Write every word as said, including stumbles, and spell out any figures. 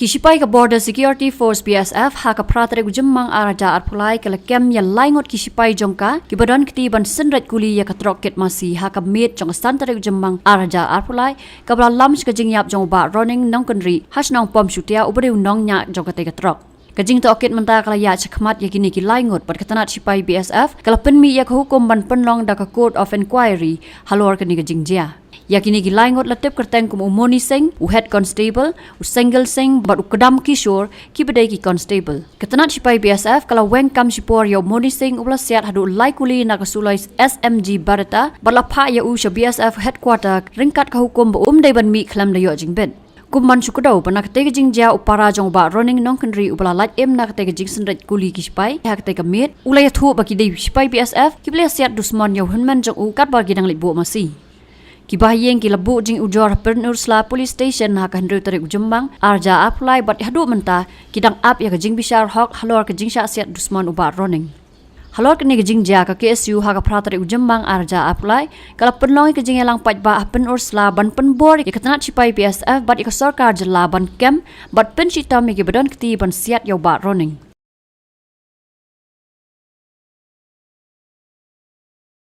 Ki shipai ka Border Security Force, B S F, ha ka phra tarik u Jymmang ar hajar arphew lai ka la kem ïa lai ngut ki shipai jong ka kiba don kti ban synreit kuli ïa ka trok kit masi ha ka miet jong ka san tarik u Jymmang ar hajar arphew lai, kaba la lam sha ka jingïap jong u Bah Ronning Nongkynrih ha shnong Pom Shutia, uba dei u nongñiah jong katei ka trok. Ka jingtohkit mynta ka la ïaid shakhmat ïa kine ki lai ngut bad ka tnat shipai B S F ka la pynmih ïa ka hukum ban pynlong da ka Court of Inquiry halor kane ka jingjia. Ïa kine ki lai ngut la tip kyrteng kum u Moni Singh, u Head Constable, u Sengal Singh bad u Kdam Kishore, kiba dei ki constable. Ka tnat shipai B S F ka la weng kam shipor ïa u Moni Singh uba la siat haduh lai kuli na ka suloi S M G Beretta bad la phah ïa u sha B S F headquarter ryngkat ka hukum ba um dei ban mih khlem da ïoh jingbit. Kum ban shu kdew ba na katei ka jingjia u para jong u Bah Ronning Nongkynrih uba la lait im na katei ka jingsynreit kuli ki shipai ha katei ka miet u la ïathuh ba ki dei shipai B S F kiba la siat dusmon ïa u hynmen jong u katba ki dang leit buh masi. Ki bahaïing ki la buh jingujor ha Pynursla Police Station ha ka hynriew tarik u Jymmang ar hajar arphew lai bad haduh mynta ki dang ap ïa ka jingbishar hok halor ka jingshah siat dusmon u Bah Ronning. Halor kane ka jingjia ka K S U ha ka phra tarik u Jymmang ar hajar arphew lai ka la pynlong ïa ka jingïalang paidbah ha Pynursla ban pynbor ïa ka tnat shipai B S F bad ïa ka sorkar jylla ban kem bad pynshitom ïa kiba don kti ban siat ïa u Bah Ronning.